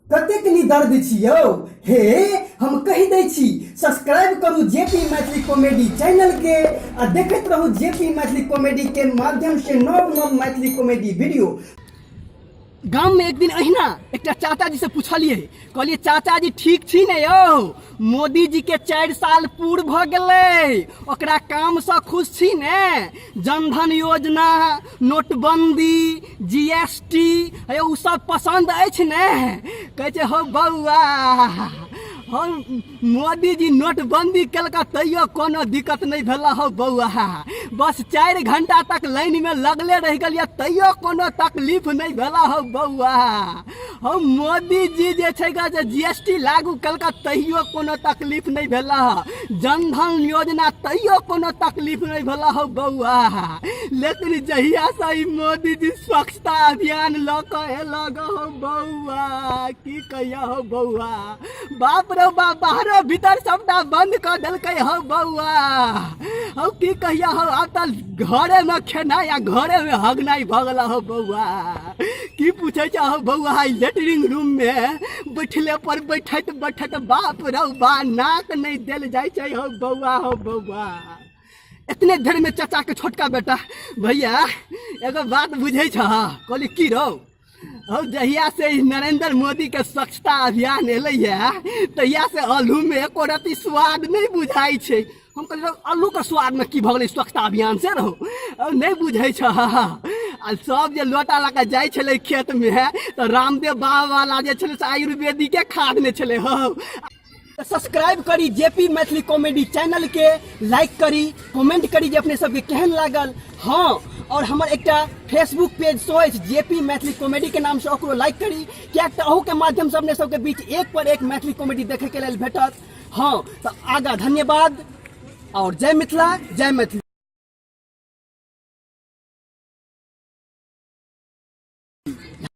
कतेक निदर्द छी यौ। हे, हम कहि दै छी, सब्सक्राइब करू जेपी मैथिली कॉमेडी चैनल के आ देखैत रहू जेपी मैथिली कॉमेडी के माध्यम से नव नव मैथिली कॉमेडी वीडियो। गाम में एक दिन अहिना एकटा चाचा जी से पूछलिए, कहलिए, चाचा जी, ठीक छी ने यौ? मोदी जी के 4 साल पूर भऽ गेलै, ओकरा कामसँ खुश छी ने? जनधन योजना, नोटबंदी, जीएसटी, हे ओ सब पसन्द अछि ने? कहै छै, हो बौआ, हम मोदी जी नोटबंदी केलका तैयो कोनो दिक्कत नहि भेला। हो बौआ, बस 4 घंटा तक लाइनमे लगले रहि गेलियै, तैयो कोनो तकलीफ नहि भेला। हो बौआ, हम मोदी जी जे छै ग जे जीएसटी लागू केलका, तैयो कोनो तकलीफ नहि भेला। जनधन योजना, तैयो कोनो तकलीफ नहि भेला। हो बौआ, लेकिन जहियासँ ई मोदी जी स्वच्छता अभियान लऽ कऽ एला ग, हो बौआ, की कहिया हो बौआ, बाप रे बाप, बाहरो भीतर सबटा बंद कऽ देलकै। हौ बौआ, हौ की कहिया हौ, आब तऽ घरेमे खेनाइ आ घरेमे हगनाइ भऽ गेल। हौ बौआ, की पूछै छ हौ बौआ, लेटरिन रूम मे बैठले पर बैठैत बैठैत, बाप रौ बा, नाक नहि देल जाइ छै। हौ बौआ, हौ बौआ। एतने देर में चाचा के छोटका बेटा, भैया, एगो बात बुझै छ? कहली, की रौ? हौ, जहिया से ई नरेंद्र मोदी के स्वच्छता अभियान एलै है, तहिया से आलू में एको रति स्वाद नहि बुझाइ छै। हम कहलियै, आलू के स्वाद में की भऽ गेलै स्वच्छता अभियान से रहो? नहि बुझै छ, आ सब जे लोटा लऽ कऽ जाइ छलै खेत में, तऽ रामदेव बाबा वाला जे छलै से आयुर्वेदिके खाद ने छलै। हौ, सब्सक्राइब करी जेपी मैथिली कॉमेडी चैनल के, लाइक करी, कमेंट करी जे अपने सबके केहन लागल। हाँ, और हमर एकटा फेसबुक पेज सेहो अछि जेपी मैथिली कॉमेडी के नाम से, ओकरो लाइक करी, किएक तऽ अहू के माध्यम से अपने सबके बीच एक पर एक मैथिली कॉमेडी देखे के लेल भेटत। हाँ, तऽ आगा धन्यवाद और जय मिथिला, जय मैथिली।